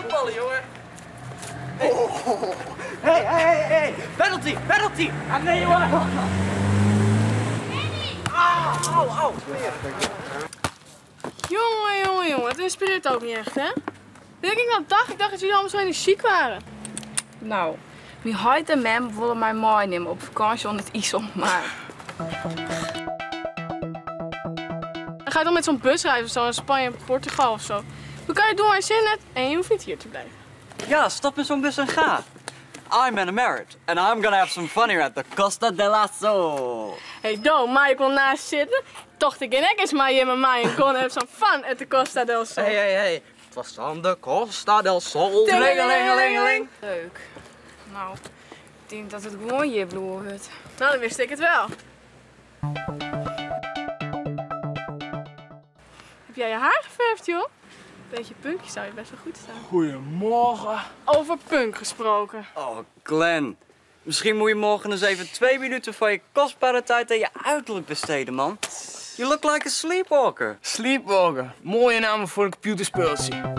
Voetballen, jongen. Hey, hey, hey, hey. Penalty, penalty. Ah, nee, jongen. Au, au, au. Jongen, jongen, jongen. Het inspireert ook niet echt, hè? Weet ik nou dacht? Ik dacht dat jullie allemaal zo energiek waren. Nou, mijn heit en mem willen mij meenemen op vakantie onder het IJssel, maar... Dan ga je dan met zo'n busreis of zo naar Spanje, Portugal of zo. Dan kan je doen waar je zin hebt en je hoeft niet hier te blijven. Ja, stap in zo'n bus en ga. I'm an American and I'm gonna have some fun here at the Costa del Sol. Hey Do, maar ik wil naast zitten. Tocht ik in ek eens maar je met mij en gonna have some fun at the Costa del Sol. Hey, hey, hey. Het was aan de Costa del Sol. Tingelingelingeling. Leuk. Nou, ik denk dat het gewoon je bloer wordt. Nou, dan wist ik het wel. Heb jij je haar geverfd, joh? Beetje punkje zou je best wel goed staan. Goedemorgen. Over punk gesproken. Oh, Glenn. Misschien moet je morgen eens even 2 minuten van je kostbare tijd aan je uiterlijk besteden, man. You look like a sleepwalker. Sleepwalker. Mooie naam voor een computerspeltje.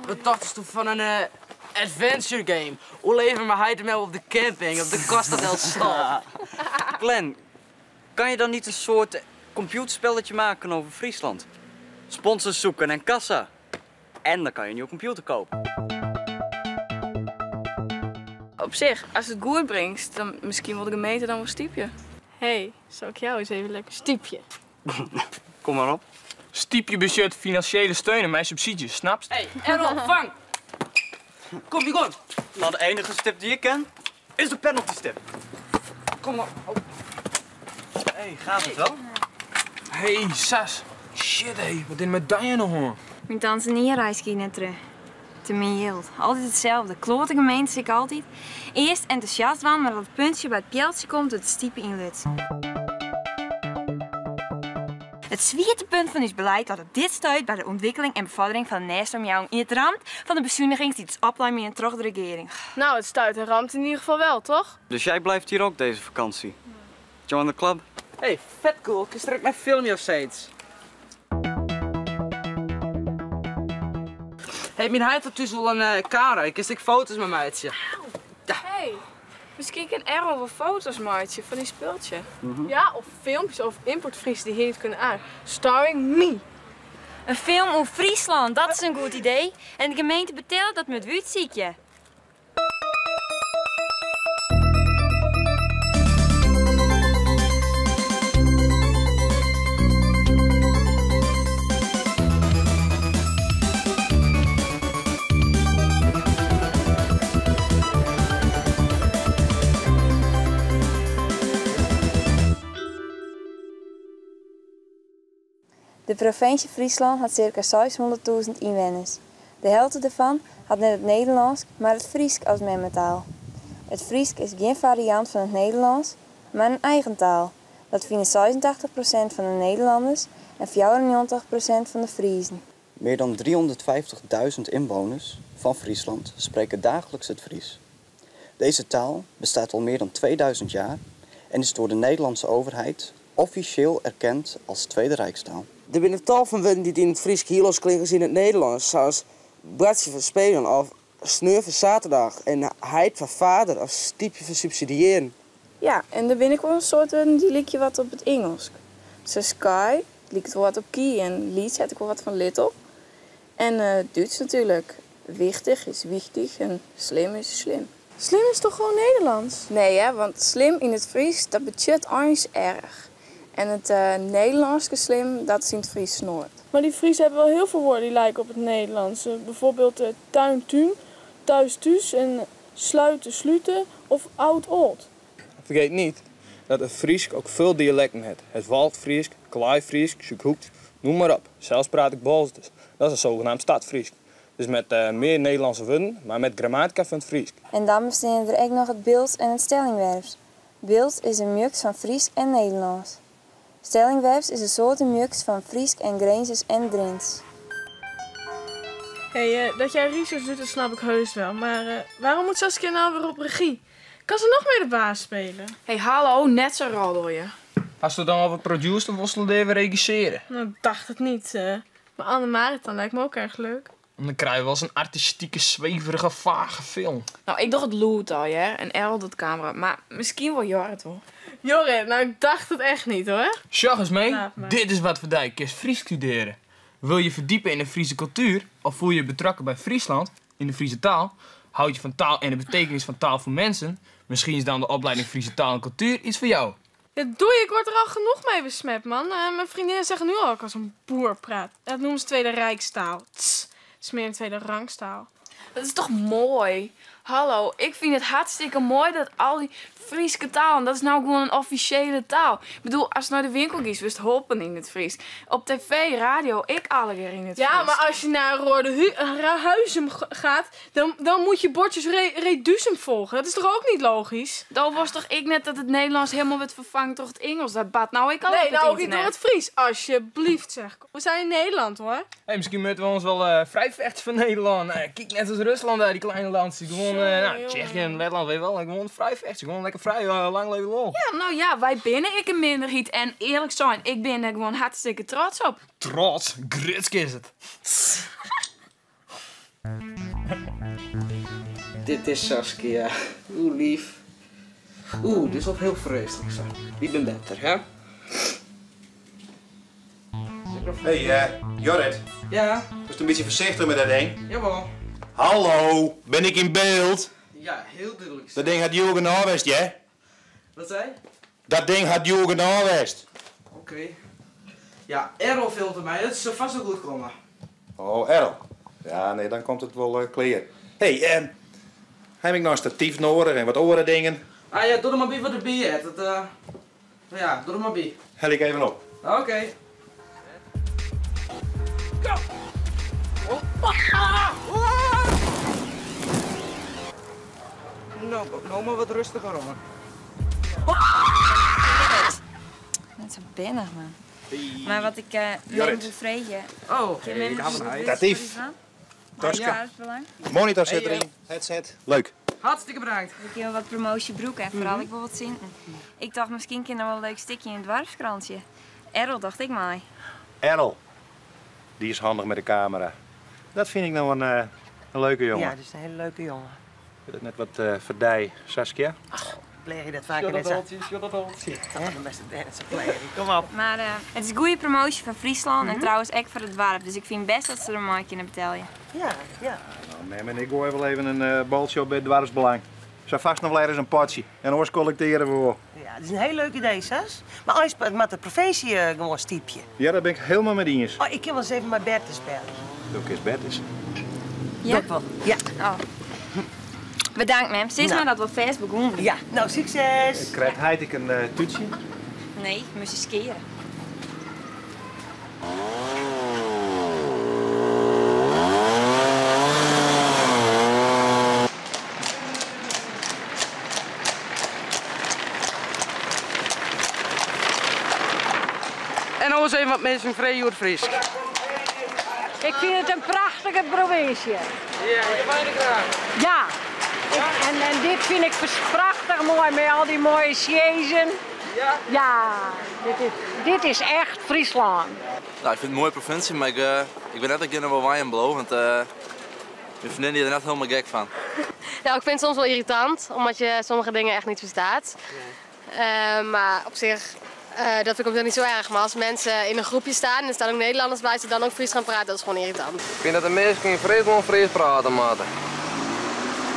Wat dacht je van een adventure game? Hoe leven maar hij ermee op de camping, op de Costa del Sol. Glenn, kan je dan niet een soort computerspelletje maken over Friesland? Sponsors zoeken en kassa. En dan kan je een nieuwe computer kopen. Op zich, als het goed brengt, dan misschien wil de gemeente dan wel stiepje. Hé, hey, zal ik jou eens even lekker stiepje? Kom maar op. Stiepje budget, financiële steun en mijn subsidies, snapst? Hé, hey, Errol, vang! Kom, kom! Nou, de enige stip die ik ken, is de penalty stip. Kom maar. Oh. Hé, hey, gaat het wel? Hé, hey, Sas. Shit, hé, wat in met Diana hoor. Mijn Tanzania-reis ging net terug. Te min yield. Altijd hetzelfde. Klote gemeente ik altijd. Eerst enthousiast van, maar dat het puntje bij het pjeltje komt, het stiepe inlut. Het zwiertepunt van ons beleid dat op dit stuit bij de ontwikkeling en bevordering van de nijstomjouwing in het ramt van de bezuinigings die het opleiding en terug de regering. Nou, het stuit en ramt in ieder geval wel, toch? Dus jij blijft hier ook deze vakantie? Join the club? Hey, vet cool. Ik strek mijn filmpje of zoiets. Hey, mijn huid had dus wel een camera. Ik stik foto's met meidje. Ja. Hey, misschien kan Errol wel foto's maatje van die speeltje. Ja, of filmpjes over importvries die hier niet kunnen aan. Starring me. Een film over Friesland, dat is een goed idee. En de gemeente betaalt dat met wuutziekje. De provincie Friesland had circa 600.000 inwoners. De helft daarvan had net het Nederlands, maar het Fries als memmetaal. Het Fries is geen variant van het Nederlands, maar een eigen taal. Dat vinden 86% van de Nederlanders en 94% van de Friezen. Meer dan 350.000 inwoners van Friesland spreken dagelijks het Fries. Deze taal bestaat al meer dan 2000 jaar en is door de Nederlandse overheid officieel erkend als Tweede Rijkstaal. Er zijn een tal van woorden die in het Fries kilo's klinken in het Nederlands, zoals bradje van spelen of sneur van zaterdag en heid van vader of stiepje van subsidiëren. Ja, en er ben ik wel een soort woorden die liek je wat op het Engels. Zo sky liekt wel wat op key en lied zet ik wel wat van little. En Duits natuurlijk. Wichtig is wichtig en slim is slim. Slim is toch gewoon Nederlands? Nee, hè, want slim in het Fries, dat betekent eens erg. En het Nederlandse slim, dat is in het Fries nooit. Maar die Fries hebben wel heel veel woorden die lijken op het Nederlands. Bijvoorbeeld tuin, tuin, thuis, thuis en sluiten, sluten of oud, old. Vergeet niet dat het Fries ook veel dialecten heeft. Het Waldfries, Kleifries, Zuidhoeks, noem maar op. Zelfs praat ik Bolsters. Dat is een zogenaamd stadfries. Dus met meer Nederlandse woorden, maar met grammatica van het Fries. En dan bestaan er ook nog het Bilts en het Stellingwerfs. Bilts is een mix van Fries en Nederlands. Stellingwerfs is een soort mix van Fries en Grijnzers en Drents. Hey, dat jij research doet, dat snap ik heus wel. Maar waarom moet Saskia nou weer op regie? Kan ze nog meer de baas spelen? Hey, hallo, net zo roddel je. Als ze dan al wat producer, of wil ze even regisseren? Nou, ik dacht het niet. Maar Anne dan lijkt me ook erg leuk. Dan krijg je wel eens een artistieke, zweverige, vage film. Nou, ik dacht het loot al, hè? En Errol dat camera. Maar misschien wel Jorrit, hoor. Jorrit, nou ik dacht het echt niet, hoor. Sjag eens mee, dit is wat voor dijk is Fries studeren. Wil je verdiepen in de Friese cultuur of voel je je betrokken bij Friesland, in de Friese taal? Houd je van taal en de betekenis van taal voor mensen? Misschien is dan de opleiding Friese taal en cultuur iets voor jou. Ja, doei, ik word er al genoeg mee besmet, man. Mijn vriendinnen zeggen nu al dat ik als een boer praat. Dat noemen ze tweede rijkstaal. Tss, het is meer een tweede rangstaal. Dat is toch mooi? Hallo, ik vind het hartstikke mooi dat al die Friese taal, dat is nou gewoon een officiële taal. Ik bedoel, als je naar de winkel kiest, wist hopen in het Fries. Op tv, radio, ik alle keer in het Fries. Ja, maar als je naar Roordehuizum gaat, dan moet je bordjes Reduzum volgen. Dat is toch ook niet logisch? Dan was toch ik net dat het Nederlands helemaal werd vervangen door het Engels. Dat bad nou ik al nee, op het nou ook internet. niet door het Fries. Alsjeblieft, zeg. We zijn in Nederland, hoor. Hey, misschien moeten we ons wel vrijvechten van Nederland. Kijk, net als Rusland daar, die kleine landjes. Gewoon, nou, Tsjechië en Letland, weet je wel. Gewoon vrijvechten. Gewoon lekker vrij, lang leven lol. Ja, nou ja, wij binnen ik een minderheid. En eerlijk zijn, ik ben er gewoon hartstikke trots op. Trots? Gritsk is het. Dit is Saskia. Oeh, lief. Oeh, dit is al heel vreselijk zo. Wie ben beter, hè? Hey, Jorrit. Ja? Was een beetje voorzichtig met dat ding? Jawel. Hallo, ben ik in beeld? Ja, heel duidelijk. Dat ding had Jurgen Alwest, hè? Wat zei? Dat ding had Jurgen Alwest. Oké. Ja, Errol filmt mij, dat zal vast wel goed komen. Oh, Errol. Ja, nee, dan komt het wel clear. Hé, hey, heb ik nou een statief nodig en wat andere dingen? Ah ja, doe er maar bij wat erbij hebt. Dat, ja, doe er maar bij. Hel ik even op. Oké. Okay. Go! Nou, nou maar wat rustiger, hoor. Net zo bennig, man. Maar wat ik neem vregen. Oh, hey, statief. Taske. Monitor zit erin. Headset. Leuk. Hartstikke bedankt. Ik wil wat promotiebroek en vooral ik wil wat zin. Ik dacht misschien kan er wel een leuk stukje in het dwarskrantje. Errol dacht ik maar. Errol. Die is handig met de camera. Dat vind ik nou een leuke jongen. Ja, dat is een hele leuke jongen. Ik het net wat verdij, Saskia. Ach, pleeg je dat vaker net zo? Kom op. Maar het is een goede promotie van Friesland en trouwens ook voor het dorp. Dus ik vind best dat ze er een kunnen betalen. Ja, ja. Nou, mem en ik gooi wel even een baltje op bij het dwarsbelang. Zou vast nog wel ergens een potje. En oors collecteren we wel. Ja, dat is een heel leuk idee, Sas. Maar als met de provincie gewoon stiepje. Ja, daar ben ik helemaal mee eens. Oh, ik kan wel eens even met Bertus bellen. Ook is Bertus. Ja? Dat wel. Ja. Oh. Bedankt, mem. Sinds nou. maar dat we vast begonnen. Ja, nou, succes. Krijgt hij ik een toetje? Nee, ik moest eens keren. En nou eens even wat mensen vrij over Fries. Ik vind het een prachtige provincie. Ja, je bijna graag. Ja. En dit vind ik prachtig mooi met al die mooie sjezen. Ja? Ja, dit is echt Friesland. Nou, ik vind het een mooie provincie, maar ik ben net een keer nog wel wijn blauw, want mijn vriendin die er net helemaal gek van. Nou, ik vind het soms wel irritant, omdat je sommige dingen echt niet verstaat. Nee. Maar op zich, dat vind ik ook nog niet zo erg. Maar als mensen in een groepje staan en er staan ook Nederlanders bij, ze dan ook Fries gaan praten, dat is gewoon irritant. Ik vind dat de mensen geen Friesland Fries praten, maat.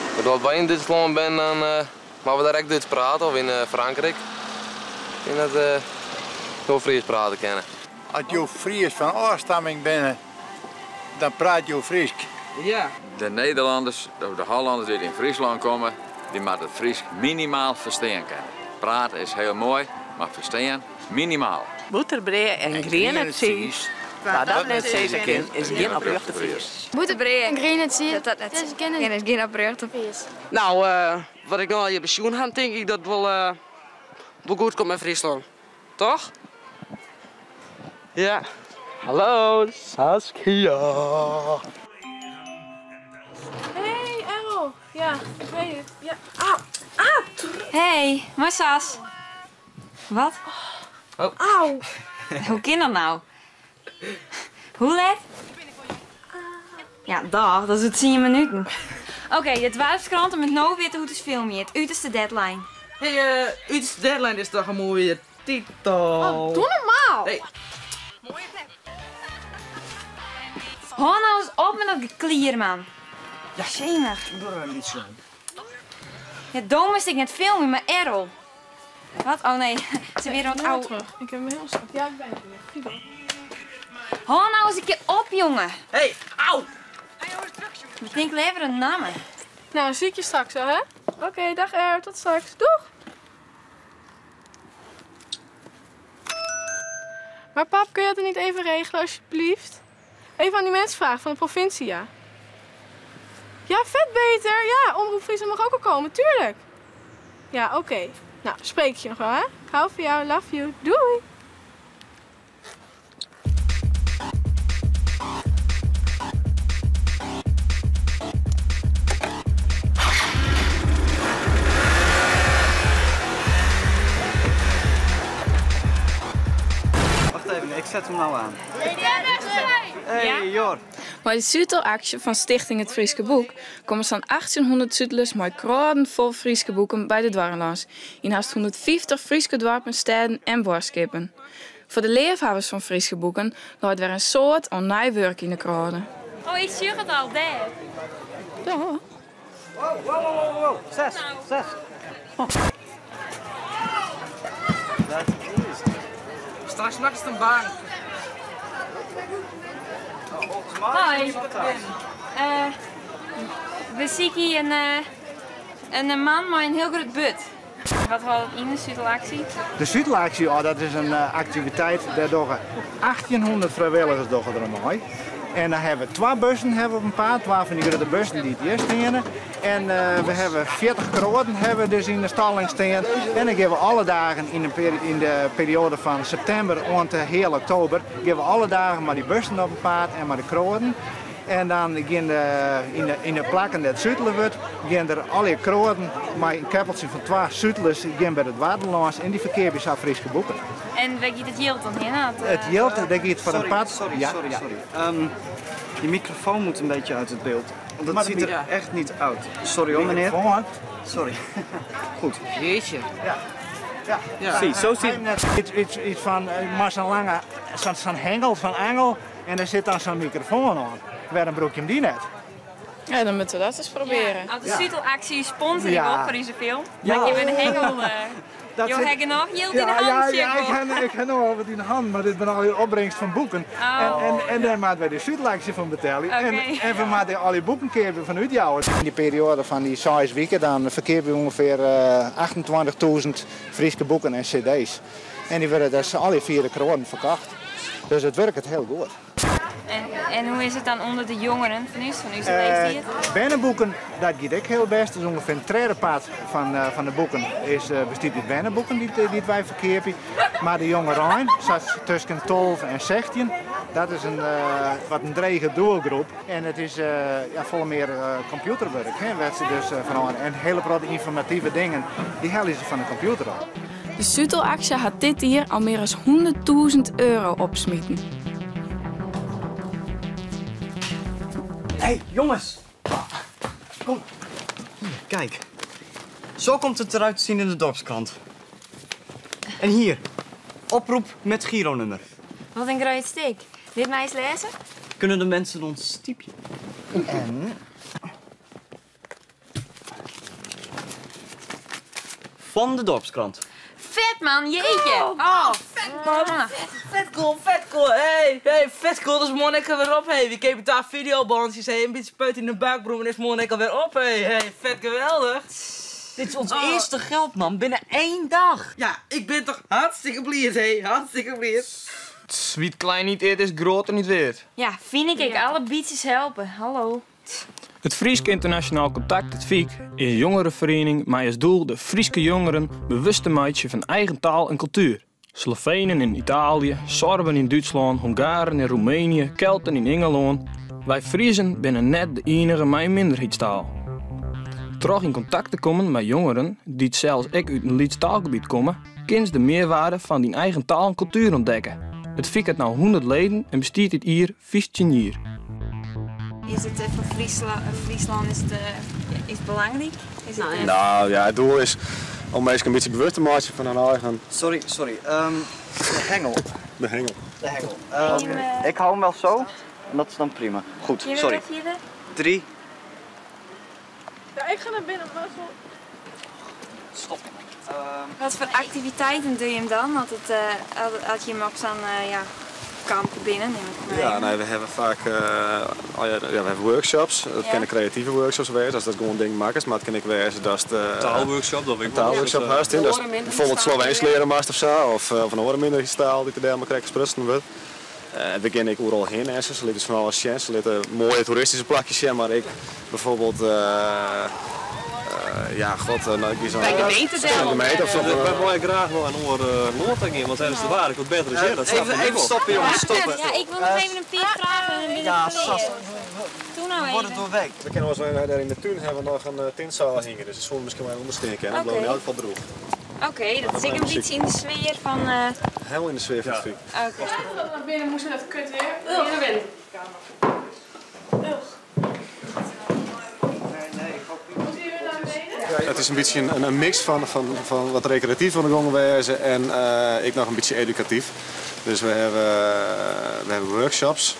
Ik bedoel, als wij in Duitsland zijn, dan mogen we daar echt Duits praten, of in Frankrijk. Ik vind dat we wel Fries praten kennen. Als je Fries van afstamming bent, dan praat je Fries. Ja. De Nederlanders, of de Hollanders die in Friesland komen, die moeten het Fries minimaal verstaan kunnen. Praten is heel mooi, maar verstaan minimaal. Boeterbreed en groene tsiis. Maar dat net zeggen kind is geen oprechte Fries. Boeterbreed en groene tsiis. Dat net zeggen is geen oprechte Fries. Nou, wat ik nou al je pensioen had, denk ik dat het wel goed komt met Friesland. Toch? Ja. Hallo, Saskia. Hey, Errol. Ja, ik weet het. Ja. Auw. Ah, Hey, maar Sas. Wat? Oh. Auw. Hoe kan dat nou? Hoe let? Ja, dag, dat is oer tsien minuten. Oké, de doarpskrante moat no witte hoe't ús film hjit. Uterste deadline. Hé, eh, uterste deadline is toch in moaie titel? Oh, doe normaal! Hey. Hâld no ris op mei dat geklier, man. Ja, Jemig. Doe er even iets oan. Ja, do moatst ek net filmje, mar Errol. Wat? Oh nee, se weer wat Nou oude. terug. Ik heb hem heel strak. Ja, ik ben er weer. Guido. Hâld no ris in kear op, jonge. Hé, au! Betink leaver in namme. Nou, zie ik je straks wel, hè? Oké, dag Er. Tot straks. Doeg! Maar pap, kun je dat niet even regelen, alsjeblieft? Even aan die mensen vragen van de provincie, ja. Ja, vet beter. Ja, Omroep Friesland mag ook al komen, tuurlijk. Ja, oké. Nou, spreek ik je nog wel, hè? Ik hou van jou, love you. Doei! Wacht even, ik zet hem nou aan. Hey, Jor. Mei de sutelaksje fan Stichting It Fryske Boek komme sa'n 1800 sutelers mei krôden fol Fryske boeken by de doarren lâns yn hast 150 Fryske doarpen, stêden en buorskippen. Foar de leafhawwers fan Fryske boeken leit wer in soad oan nij wurk yn 'e krâne. Oh, ik sjoch it al, dêr. Ja. Wow, wow, wow, wow. Zes, zes. Dat is het. Straks makkest in bang. Volgens mij Hoi. is het thuis. We sykje in man mei in hiel grut burd. Wat hâldt it yn, de sutelaksje? De sutelaksje, oh, dat is in aktiviteit, dêr dogge 1800 frijwilligers dogge der oan mei. En dan hawwe we twa bussen hawwe we op 'en paad, twa fan dy grutte bussen dy't hjir steane. En we hawwe 40 kroaden hawwe we dus yn de stalling stean. En dan gean we alle dagen yn de, yn de perioade fan septimber oant heal oktober, gean we alle dagen mei dy bussen op 'en paad en mei de kroaden. En dan gean de, yn de, yn de plakken dêr't sutele wurdt, gean der allegear kroaden mei in keppeltsje fan twa sutelers gean by de doarren lâns en dy ferkeapje sa Fryske boeken. En wêr giet it jild dan hinne? At, It jild, dêr giet foar in Sorry, part. sorry, Ja, sorry, ja. sorry. Die microfoon moet een beetje uit het beeld. Want dat Maar de ziet er mi- echt niet uit. Sorry hoor, meneer. Microfoon. Sorry. Goed. Jeetje. Ja. Ja. Ja. Zie, zo ziet- Hij heeft net iets van, maar zo'n lange, zo'n hengel, zo'n angel en daar zit dan zo'n microfoon aan. Waarom broek je hem die net? Ja, dan moeten we dat eens proberen. Ja, als de Ja. sutelactie sponsor ik Ja. op voor deze film. Ja. Maar je bent een hengel. Dat Jo zit- hebben nog jild in de Ja, hand, ja, zie ja, ik wel. ik heb nog wel wat in de hand, maar dit ben al je opbrengst van boeken. Oh. En daar maken wij de sutelaksje van betalen. Oké. En we maken al die boeken keer vanuit jou. In die periode van die 6 weken dan verkeer we ongeveer 28.000 Friese boeken en cd's. En die worden dus alle vier de kronen verkocht. Dus het werkt heel goed. En hoe is het dan onder de jongeren van u? Van u leest die het? Berneboeken, dat gaat ook heel best. Dus ongeveer een derde part van de boeken is besteed uit berneboeken die wij verkepen. Maar de jongerein, zoals tussen 12 en 16, dat is wat een drege doelgroep. En het is volle meer computerwerk, hè, werd ze dus van aan. En hele grote informatieve dingen, die halen ze van de computer af. De sutelactie had dit jaar al meer dan 100.000 euro opsmieten. Hé, hey, jongens. Kom. Hier, kijk. Zo komt het eruit te zien in de dorpskrant. En hier, oproep met gironummer. Wat een groot steek. Dit mij eens lezen? Kunnen de mensen ons typen? En... Van de dorpskrant. Vet man, jeetje. Oh, vet man. Vet cool, vet cool. Hey, hey, vet cool. Dat is Monica weer op. Hey, we kepen daar videobandjes. Hey, een beetje spuit in de buikbroem en is Monica weer op. Hey, hey, vet geweldig. Dit is ons eerste geld, man. Binnen 1 dag. Ja, ik ben toch hartstikke blij, hey. Hartstikke blij. Zwiet klein niet eert is groter niet weert. Ja, vind ik. Alle beaches helpen. Hallo. Het Friesk Internationaal Contact, het FIEK, is een jongerenvereniging met als doel de Frieske jongeren bewust te maken van eigen taal en cultuur. Slovenen in Italië, Sorben in Duitsland, Hongaren in Roemenië, Kelten in Engeland. Wij Friezen binnen net de enige mijn minderheidstaal. Terug in contact te komen met jongeren die het zelfs ik uit een Lieds taalgebied komen, kind de meerwaarde van die eigen taal en cultuur ontdekken. It FYK hat no 100 leden en bestiet dit jier 15 jier. Is it foar Fryslân is it, is it belangryk? Is it, Nou ja, it doel is om minsken in bytsje bewust te meitsjen fan har eigen. Sorry, sorry. De hengel. De hengel. De hengel. Ik hou hem wel zo en dat is dan prima. Goed, sorry. Drie. Ja, ik ga naar binnen, maar zo. Stop. Wat voor activiteiten doe je hem dan? Want het, als je hem op zo'n ja, kamp binnen, neem ik maar Ja, even. nee, we hebben vaak oh ja, ja, we hebben workshops. Dat kunnen creatieve workshops wezen, als dat gewoon ding makkers, maar het kan ik wezen dat het, Taalworkshop, dat weet ik een wel. taalworkshop Dat, haast in. Dat is Oren bijvoorbeeld Sloveens leren maast of zo, of een orenminderheidstaal die te daar maar krijgen gesproken wordt. We gaan ik overal heen, hè. Ze lieten van alles zien, ze lieten mooie toeristische plakjes zien, maar ik bijvoorbeeld, ja, god, nou, ik kies dan Bij gemeente Bij de gemeente of zo. Wij willen graag wel een oor Noord in, want daar is de waarde wat beter is. hè, Dat snap ik Even wel. stoppen, jongens, stoppen. Ja, ik wil nog even een paar vragen en dan ben ik Ja, klaar. Sas. Doe nou even. doorweekt. We kennen ons daar in de tuin hebben we nog een tintzaal hingen, dus dat zullen we misschien wel ondersteken. En dat blijft in elk geval droog. Oké, dat is ik een beetje in de sfeer van... Helemaal in de sfeer van het FYK. Oké. Dat naar binnen moest dat kut weer. Hier naar binnen. Het is een beetje een mix van wat recreatief van de gongen wezen en ik nog een beetje educatief. Dus we hebben workshops.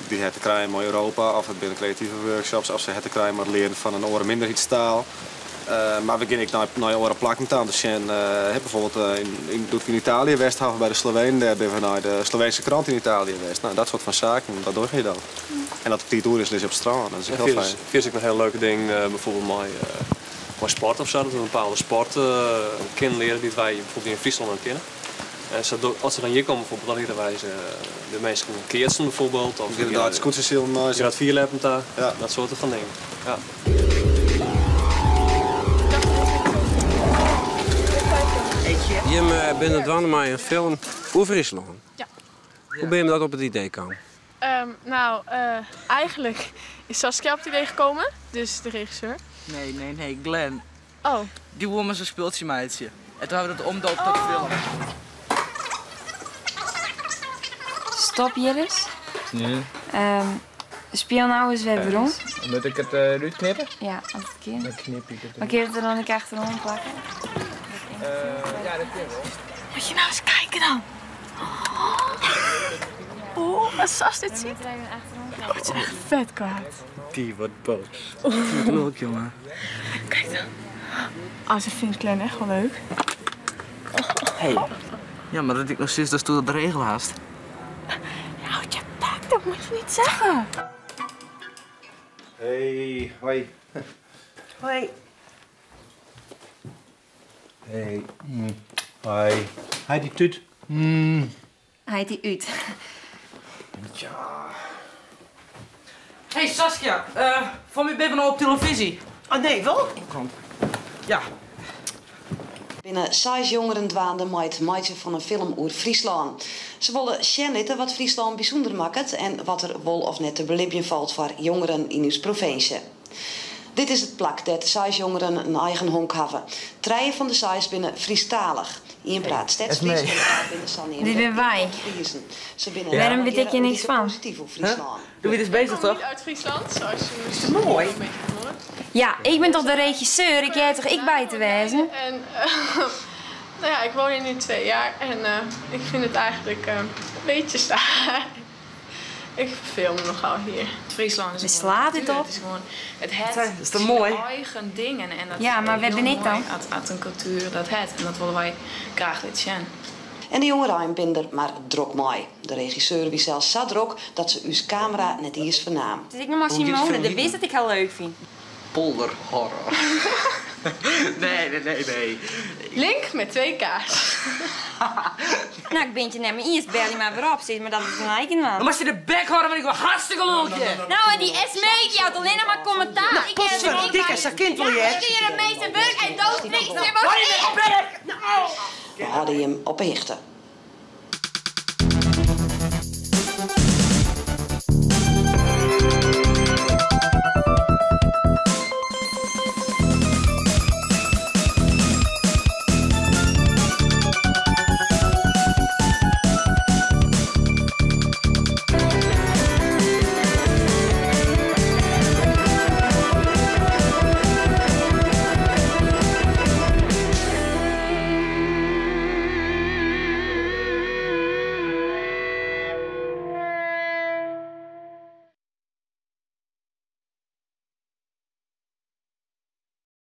Die het te krijgen in Europa, of het binnen creatieve workshops, of ze het te krijgen maar het leren van een oren minderheidstaal. Maar we gaan ik naar je oren plakken aan. Dus zijn, hè, bijvoorbeeld doet ik in Italië Westhaven bij de Slovenen, daar ben we naar de Sloveense krant in Italië geweest. Nou, dat soort van zaken, dat doe je dan. En dat die toer is, is op strand, dat is Ja, heel verder fijn. is ook een heel leuke ding, bijvoorbeeld met sport of zo, dat we een bepaalde sport kunnen leren die wij bijvoorbeeld in Friesland aan kennen. En als ze dan hier komen bijvoorbeeld, dan leren wij ze de mensen keersen bijvoorbeeld. Of Inderdaad, scooters Je gaat vierleppen daar, dat soort van dingen. Ja. Jim bent het dwaan met een film over Friesland. Ja. Hoe ben je dat op het idee gekomen? Nou, eigenlijk is Saskia op het idee gekomen, dus de regisseur. Nee, nee, nee, Glenn. Oh. Die woman is een speeltje meidje. En toen hebben we dat omdoopt tot film. Stop Jillis. Ja. Speel nou eens weer waarom. Moet ik het eruit knippen? Ja, als het kind. Dan knip ik het Maar kun je het er dan ook achterom plakken? Ja, dat kan wel. Moet je nou eens kijken dan. Oh, als Sas dit ziet, dan wordt ze echt vet kwaad. Die wordt boos. Wat leuk, jongen. Kijk dan. Ah, ze vindt Glenn echt wel leuk. Hey. Ja, maar dat ik nog steeds dat toen dat regel haast. Houd je bek, dat moet je niet zeggen. Hey, hoi. Hoi. Hey. Hoi. Hi, die tuut. Hij die uit. Ja. Hey Saskia, voor mij ben je nou op televisie? Oh nee, wel? Kom. Ja. Binnen zes jongeren dwaande met het maken van een film over Friesland. Ze willen zien wat Friesland bijzonder maakt en wat er wol of net te belibben valt voor jongeren in uw provincie. Dit is het plak dat de zes jongeren een eigen honk hebben. Drie van de zes binnen Friestalig. Ien praat Stedsfries en twee binnen Sanne Dit ben wij. Friesen. Ze binnen Ja. Waarom weet ik je niks van? Positief over Friesland. Doe je dus bezig toch? Niet uit Friesland, zoals je misschien mooi. een beetje hoort. Ja, ik ben toch de regisseur? Ik jij toch ik bij te wijzen? En nou ja, ik woon hier nu 2 jaar en ik vind het eigenlijk een beetje saai. Ik verveel me nogal hier. Friesland is We gewoon slaat het cultuur. op. Het is gewoon het het Is dat mooi? zijn eigen dingen en dat Ja, is maar heel wie ben ik dan? mooi Uit een cultuur dat het en dat willen wij graag laten zien. En de jongerein binder maar drok mooi. De regisseur wie zelfs zo drok dat ze uw camera net eens vernaam. Dus ik nog maar Simone, de wist dat ik haar leuk vind. Polder horror. Nee, nee, nee, nee. Link met 2 K's. Nou, ik ben je net mijn eerst bel je maar weer op, zeg maar dat is gelijk in man. Dan mag je de bek houden, want ik wil hartstikke leuk. Nou, en die Esmee, die had alleen nog maar commentaar. Nou, Ik heb potverdikke, ik- ze kind wil je, Ja, hè? Ik heb hier het meeste werk en dood niks. Nou, hou je de bek! We hadden hem op de hichte.